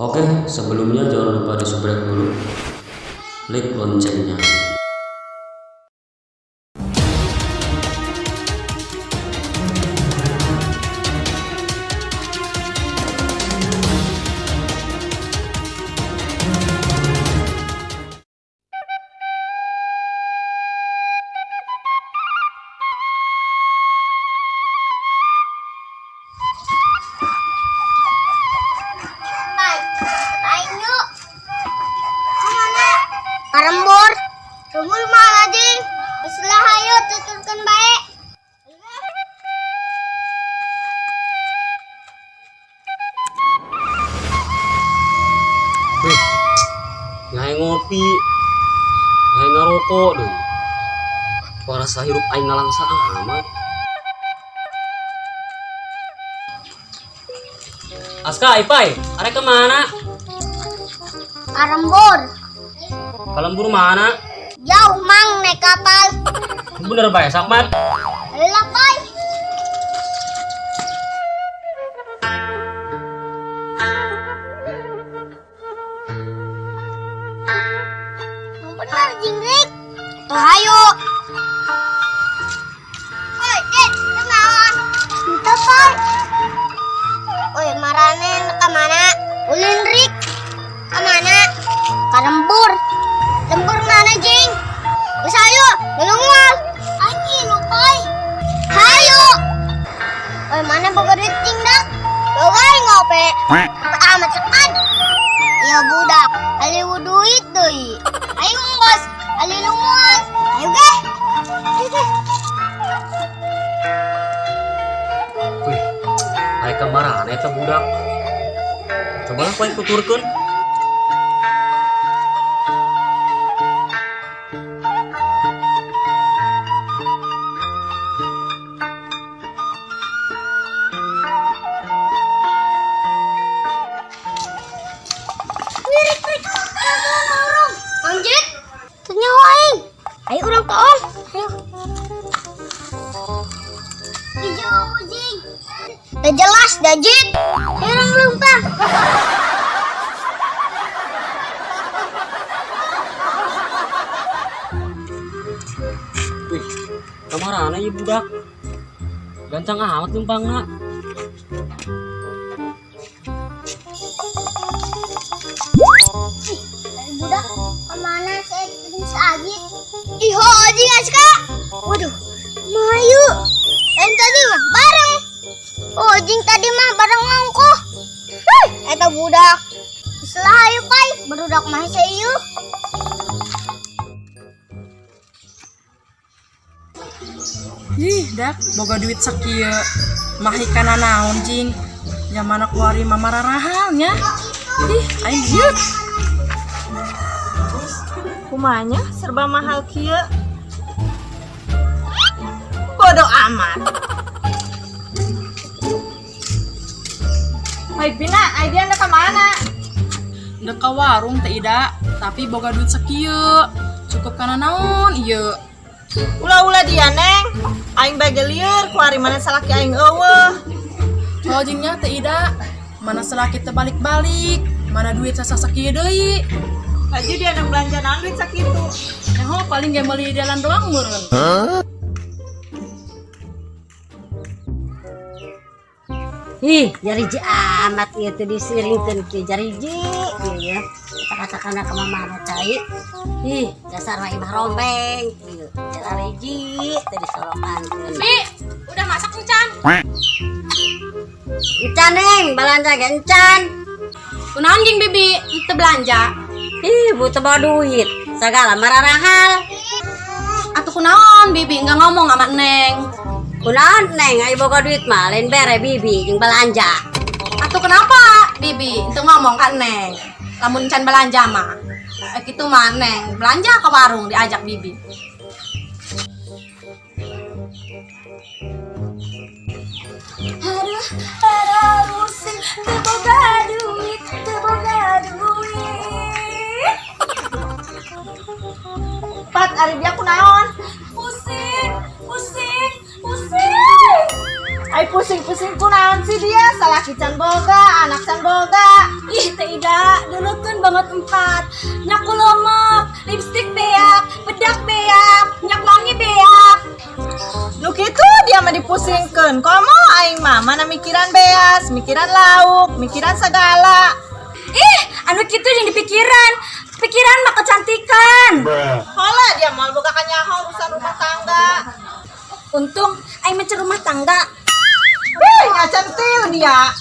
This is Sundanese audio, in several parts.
Oke, sebelumnya jangan lupa di subscribe dulu, klik loncengnya. Pai, aing yuk. Kemana? Karembur. Lembur mana, Jing? Geus lah hayu tuturkeun bae. Wih, nyae ngopi, nyae ngarokok deui. Parasa hirup aing ngalangsa amat. Aska, Ipai, arek kemana? Karembur. Ka lembur mana? Jauh mang naik kapal. Bener bae, Sakmat. Ayolah, Pai. Yang bener, Jingrik. Tuh, hayu. Oi, Dit, kenalan. Entah, Pai. Oi, marane ka mana? Ulin, Rik. Ka mana? Ka lembur. Lembur mana, Jing? Geus hayu, nulungan. Anjing, lu, Pai. Hayu. Oi, mana boga duit, Jing, dak? Boga ngope. Amat sekan. Ya budak, ali duit deui. Ayo ngos, ali lungan. Ayo ge. Ayo ge. Wih, arek ka marana eta budak? Cobalah ku aing tuturkeun. Wirik, rik. Urang. Anjir. Teu nyaho aing. Ayo urang toong. Ayo. Hijau jing. Udah jelas dah, Jit. Ayo urang leumpang. Wih, ka marana ieu budak? Gancang amat leumpangna. Ih, budak kemana saya si Agit? Ih, anjing Aska. Waduh, mayu. Dan tadi mah bareng. Oh, jing tadi mah bareng ngongkoh. Hei, eta budak. Setelah ayo pai, barudak mah saya. Ih, dak, boga duit sakieu. Mahi kana naon, Jing? Jamana kuari mah mararahal nya. Ih, aing dieu. Kumanya serba mahal kieu. Bodoh amat. Hai Pina, ai dia ka mana? Ndek ka warung teh Ida, tapi boga duit sakieu. Cukup kana naon ieu? Ulah-ulah dia, Neng. Aing bae lieur kuari mana salaki aing eueuh. Oh, jingnya teh Ida, mana salaki teh balik-balik. Mana duit sasakieu deui. Laju dia anak belanja naon duit sakitu. Nyaho paling ge meuli jalan doang meureun. Ih, jariji amat ieu teh disiringkeun kieu jariji ieu ya. Kata-katakana ka mama cai. Ih, dasar mah imah rombeng kieu. Jariji teh disolokankeun. Bi, udah masak encan? Encan neng, balanja ge encan. Kunaon jeung Bibi teu belanja? Ih, butuh bawa duit. Sagala mararahal. Atuh kunaon Bibi enggak ngomong sama Neng? Kunaon neng, ayo boga duit mah lain bere bibi jeung belanja. Atuh kenapa Bibi itu ngomong kan Neng? Lamun can belanja mah. Gitu mah Neng, belanja ke warung diajak Bibi. Aduh, aduh, pusing, teu boga duit, teu boga duit. Pat, ari dia kunaon? Pusing, pusing, pusing. Ai pusing-pusing kunaon sih dia? Salaki can boga, anak can boga. Ih, Teh Ida, dulukeun banget empat. Nyaku lemak, lipstik beak, bedak beak, minyak wangi beak. Nu kitu dia mah dipusingkeun. Komo aing mah mana mikiran beas, mikiran lauk, mikiran segala. Ih, anu kitu jeung dipikiran. Pikiran mah kecantikan. Hola dia moal boga kanyaho urusan rumah tangga. Untung aing mah rumah tangga. Ih, ngacentil dia.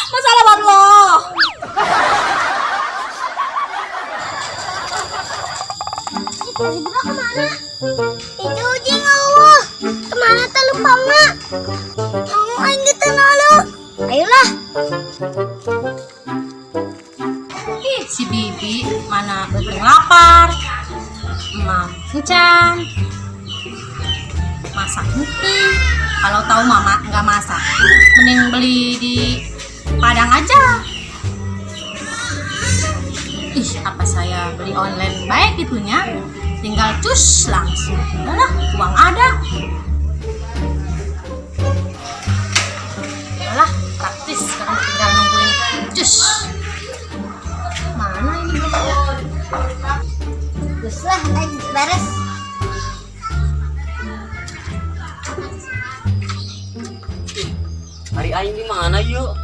Masalah baru lo. Budak kemana? Itu jeung eueuh. Kemana teh lempangna? Kamu aing gitu nalu. Ayolah. Ih, si Bibi mana beuteung lapar. Emang encan. Masak henteu. Kalau tahu mama nggak masak, mending beli di Padang aja. Ih, apa saya beli online baik gitunya? Tinggal cus langsung. Udahlah, uang ada. Udahlah, praktis sekarang tinggal nungguin cus. Mana ini belum ada? Geus lah, aing beres. Hari aing di mana yuk?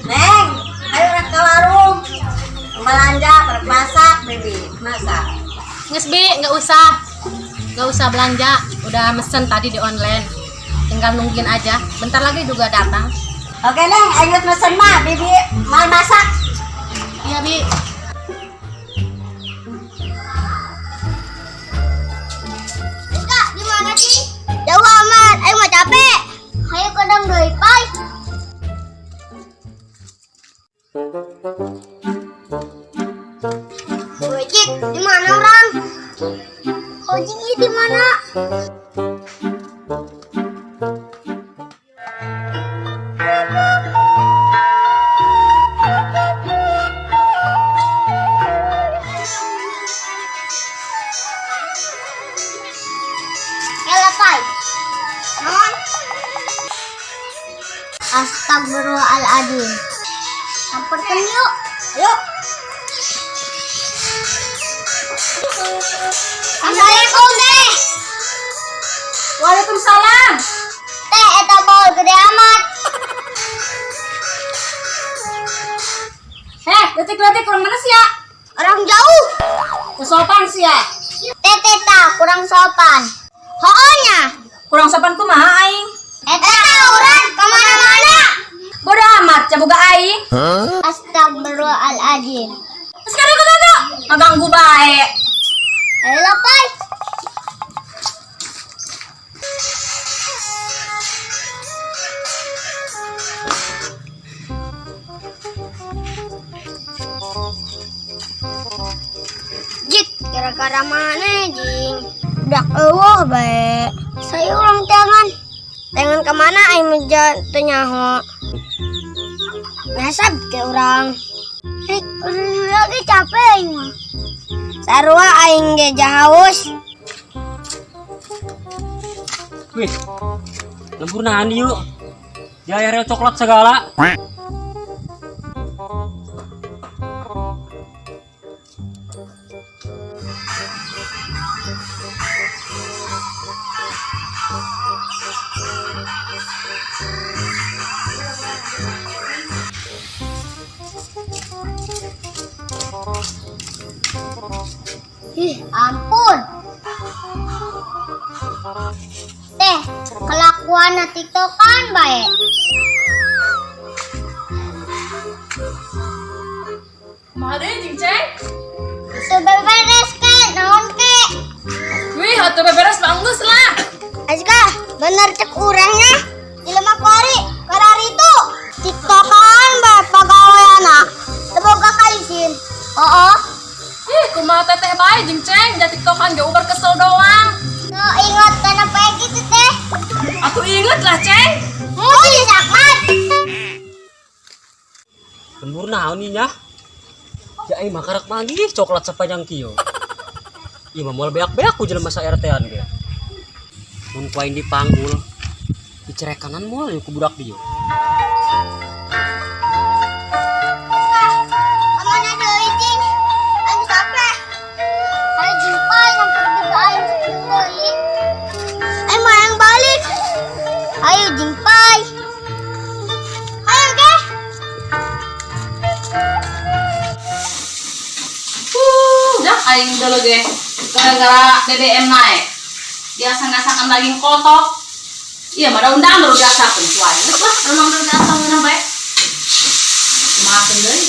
Neng, ayo rek ke warung. Belanja, rek masak, bibi, masak. Nges Bi, nggak usah. Nggak usah belanja, udah mesen tadi di online. Tinggal nungguin aja, bentar lagi juga datang. Oke neng, ayo mesen mah, bibi mau masak. Iya Bi. Kak, di mana sih? Jauh amat, ayo mah capek. Ayo kadang deui, pai. Wajik, di mana orang? Ojek di mana? Ela, pai. Non. Astagfirullahaladzim. Samperkan yuk. Ayo. Assalamualaikum, Teh. Waalaikumsalam. Teh, eta baul gede amat. Heh, detik-detik kurang mana sih ya? Orang jauh. Kesopan sih ya. Teh, teh, tah, kurang sopan. Hoonya. Kurang sopan kumaha aing? Eta orang kemana-mana. Bodoh amat, caboga aing. Astagfirullahaladzim. Sekarang aku tuh ngaganggu bae. Ayo, Pai. Jik, gara-gara mana, Jing? Udah eueuh bae. Saya ulang tangan. Tangan kemana aing meja teu nyaho. Nyasab ke urang. Rik, lagi capek aing mah. Sarua aing ge haus. Wih, lembur nahan yuk. Jaya rel coklat segala. Ih, ampun. Teh, kelakuan TikTokan baik. Kumaha deui jeung Ceng? Teu beberes ke, naon ke? Wih, atuh beberes mah geus lah. Azka, bener cek urangnya. Jelema kuari, karari itu. TikTokan bae pagaweana. Teu boga kaisin. Oh, Ih, kumaha teteh bae jeung Ceng, da tiktokan ge ubar kesel doang. Tuh ingat kenapa gitu teh? Atuh inget lah, Ceng. Mujizat Ahmad. Lembur naon nih nya? Ya aing mah karak mandi coklat sepanjang kieu. Ieu mah moal beak-beak ku jelema sa RT-an ge. Mun ku aing dipanggul, dicerekanan moal ieu ku budak dieu. Kamana deui cing? Aing capek. Ayo jumpa yang pergi ke aing sepuluh deui. Aing mah yang balik. Ayo jumpai. Ayo ke. Udah aing dulu ge. Gara-gara BBM naik. Biasa ngasakan daging kotok. Iya, mah daun dangdut biasa ku aing. Geus lah, daun dangdut biasa ngeunah bae. Kumahakeun deui.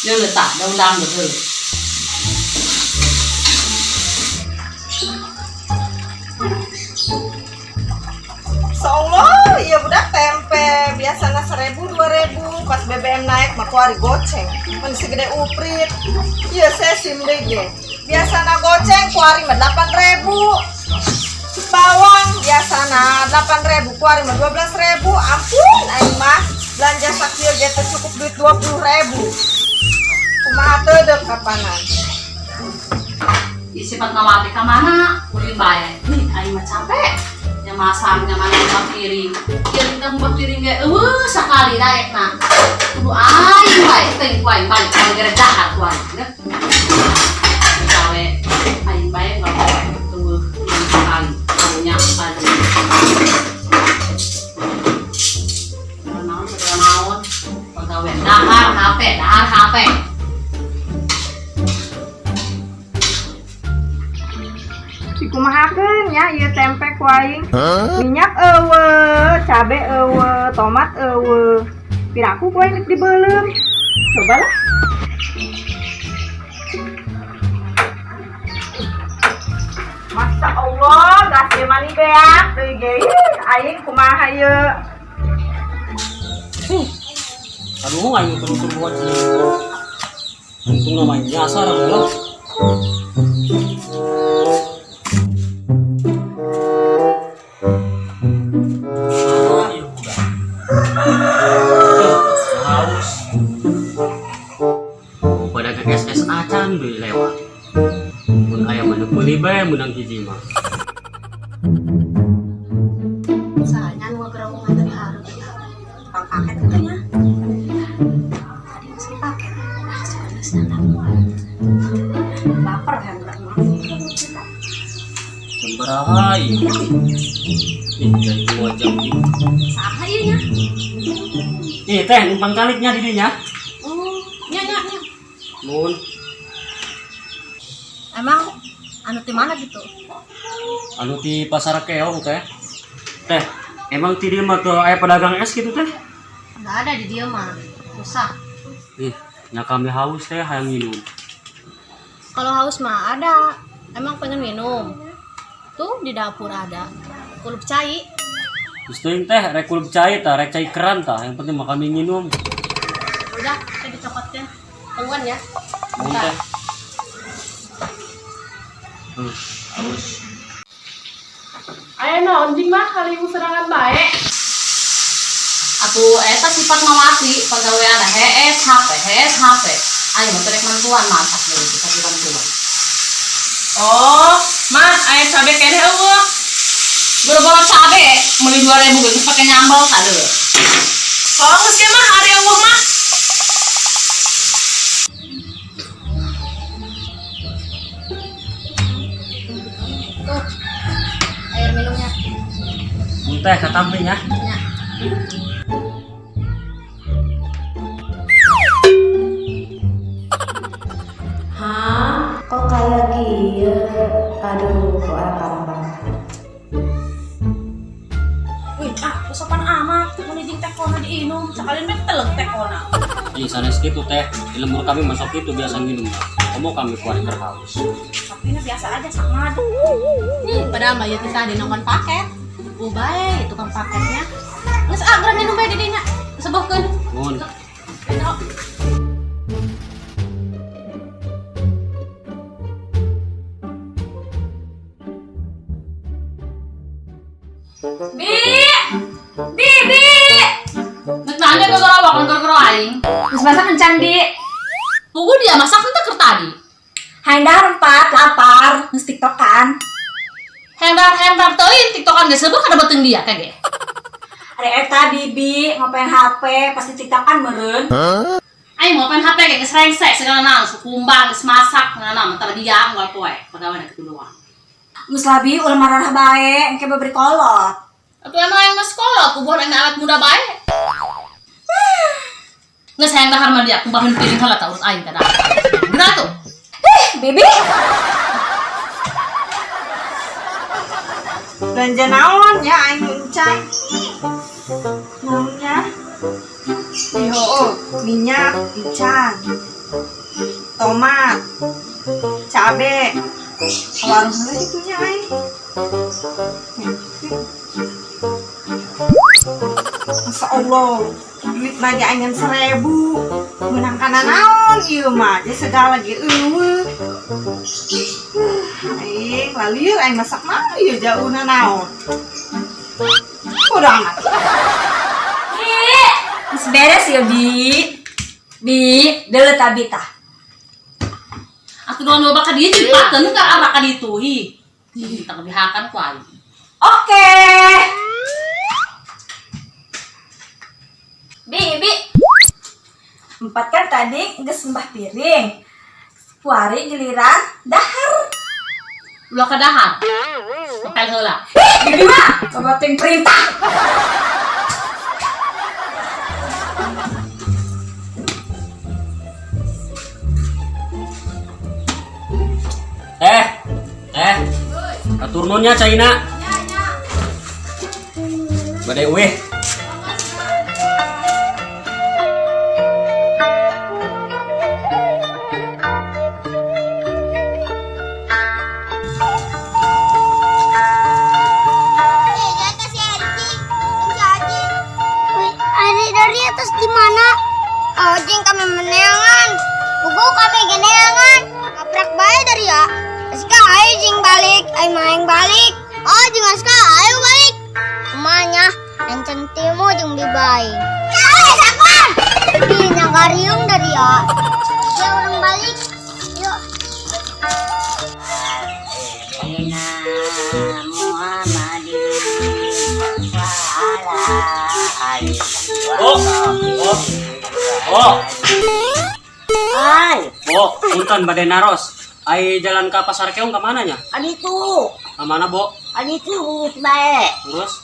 Leuleuh tah daun dangdut leuleut. Insyaallah, iya budak tempe biasanya 1.000 2.000 pas BBM naik mah kuari goceng mun segede uprit. Iya saya sim deui ge. Biasana goceng kuari mah 8.000. Bawang biasana 8.000 kuari mah 12.000. Ampun aing mah belanja sakieu ge teu cukup duit 20.000. Kumaha teu deuk kapanan. Ih, sifat mawati ka mana? Ulin bae. Nih aing mah capek. Nya masang nya mana ngubah piring. Kieu kita ngubah piring ge eueuh sakali daekna. Kudu aing bae teh ku aing balik gara jahat ku aing. Geus. Gawe aing bae ngabawa eueuh sakali. Nya padi. Naon segala naon. Pagawe dahar HP, dahar HP. Dikumahakeun nya ieu tempe ku aing. Minyak eueuh, cabe eueuh, tomat eueuh. Piraku ku aing dibeuleum. Cobalah. Masya Allah, gas ieu mani beak deui ge. Ih, aing kumaha ieu? Aduh, aing terus-terus buat sih. Untung namanya nyasar lah. Haus. Pada ke SS acan deui lewat. Mun aya mah meuli bae meunang hiji mah. Sanya nu gerowongan tadi hareup. Tukang paket itu nya. Tadi mesen paket. Ah, suka geus datang. Lapar kan urang mah. Jam baraha ieu? Ih, dari 2 jam ieu. Saha ieu nya? Ih, teh numpang caliknya di dinya. Oh, nya nya nya. Mun. Emang anu di mana gitu? Anu di pasar keong teh. Teh, emang ti dieu mah teu aya pedagang es gitu teh? Nggak ada di dia mah. Susah. Ih, nya kami haus teh hayang minum. Kalau haus mah ada. Emang pengen minum? Tuh di dapur ada. Kulup cai. Geus teuing teh rek kulup cai tah, rek cai keran tah, yang penting mah kami minum. Udah, teh dicokotnya. Tungguan ya. Mun teh. Haus. Aya naon jing mah kali serangan bae. Atuh eta sifat mawati pagawean hees HP, hees HP. Ayo mah terek mantuan masak deui kita dibantuan. Oh, mah aya cabe keneh eueuh. Boro-boro cabe meuli 2000 geus pake nyambel kade. Oh, geus ge mah ari eueuh mah. Tuh. Air minumnya. Teh katampi nya. Ya. Hah? Kok kayak gini? Aduh, kok parah banget. Wih, ah, sopan amat. Mun jeung tekona diinum, sakalian meh telek tekona. Ih, sanes kitu teh. Di lembur kami masuk itu biasa minum. Komo kami kuari keur haus. Tapi ini biasa aja sama. Nih, padahal mah ieu teh tadi nongkon paket. Bae tukang paketnya. Geus ah, geura minum bae di dinya. Sebuhkeun. Nuhun. Bi! Bi, bi! Geus nanya gara-gara awak gara-gara aing. Geus masak encan, Bi. Pugu dia masak teh keur tadi. Hayang dahar empat, lapar, geus tiktokan. Hayang dahar teuing tiktokan geus seubeuh kada beuteung dia teh ge. Ari eta Bibi ngopen HP pasti tiktokan meureun. Aing ngopen HP ge geus rengsek segala naon, sukumbang geus masak ngana mah dia unggal poe pagawean kitu doang. Geus lah Bi, ulah mararah bae, engke beberi kolot. Atuh emang aing geus kolot, kubuhan aing awet muda bae. Geus hayang dahar mah dia kumbahan piring heula tah urus aing teh dahar. Geura tuh. Bibi. Belanja naon ya aing encan. Naonnya? Yo, minyak encan. Tomat, cabe. Warung heula kitu nya aing. Masya Allah, duit lagi aing ngan 1000. Menang kana naon ieu mah, jadi segala ge eueuh. Aing lalir aing masak naon ieu jauhna naon. Bodo amat. Bi, geus beres ya, Bi. Bi, deuleu tabi tah. Atuh doang loba ka dieu jadi pakeun ka arah ka ditu hi. Ih, tak kebihakan ku aing. Oke. Bi, bi. Empat kan tadi geus sembah piring. Kuari giliran dahar. Ulah ka dahar. Ngepel heula. Bibi mah babating perintah. Teh. Teh. Atur nuhun nya caina. Bade eueuh. Dari atas di mana? Oh, jing kami meneangan. Buku kami geneangan. Ngaprak bae dari ya. Aska ayo jing balik, ayo main balik. Oh, jing Aska ayo balik. Kumanya encen timu jing bibai. Eh, sabar. Di nyangkariung dari ya. Ya orang balik. Yuk. Oh, oh, oh. Ai, Bo, punten bade naros. Ai jalan ke Pasar Keung ke mana nya? Aditu. Ke mana, Bo? Aditu lurus bae. Lurus.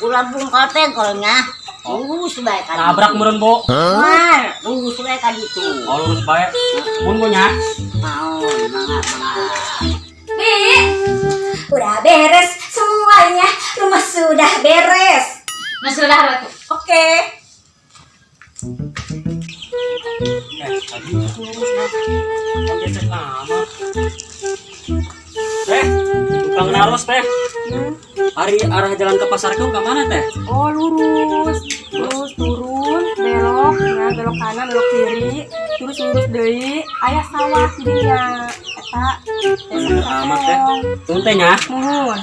Ulah bungkal tengkolnya. Lurus bae ka ditu. Nabrak meureun, Bo. Mar, lurus bae ka ditu. Oh, lurus bae. Mun Bo nya. Mau, mangga, mangga. Bi, udah beres semuanya. Rumah sudah beres. Nah, sudah dahar atuh. Oke. Tadi itu lurus mah. Kan gesek amat. Teh, tukang naros teh. Ari arah jalan ke Pasar Keung ke mana teh? Oh, lurus. Terus turun, belok, ya, belok kanan, belok kiri, terus lurus deui, aya sawah di dinya. Eta Bener amat teh. Nuhun teh nya. Nuhun.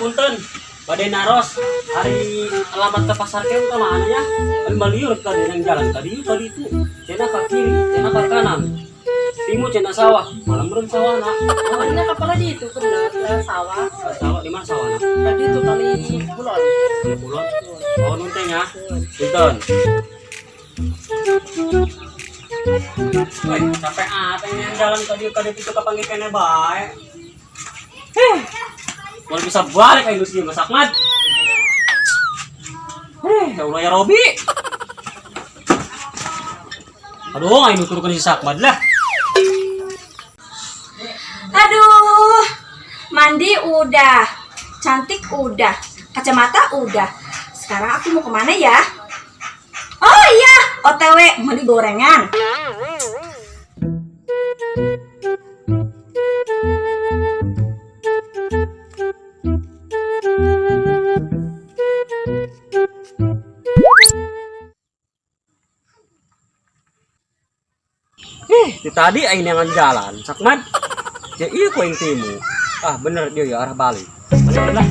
Punten. Bade naros ari alamat ke pasar keong ka mana nya? Ari malieur tadi yang jalan tadi tadi itu. Cenah ka kiri, cenah ka kanan. Timu cenah sawah, malam meureun sawahna. Oh, ini kapal aja itu bener sawah. Sawah di mana sawahna? Tadi itu tali kulon. Kulon. Oh, nun teh nya. Punten. Woi, capek ah, yang jalan tadi tadi itu kapanggih keneh bae. Heh. Mau bisa balik aing geus masak mad. Heh, ya Allah ya Robi. Aduh, aing nuturkeun si Sakmad lah. Aduh, mandi udah, cantik udah, kacamata udah. Sekarang aku mau kemana ya? Oh iya, OTW beli gorengan. Eh, di tadi aing neangan jalan, Sakmad. Ya iya ku aing timu. Ah, bener dia ya arah balik. Balik lah.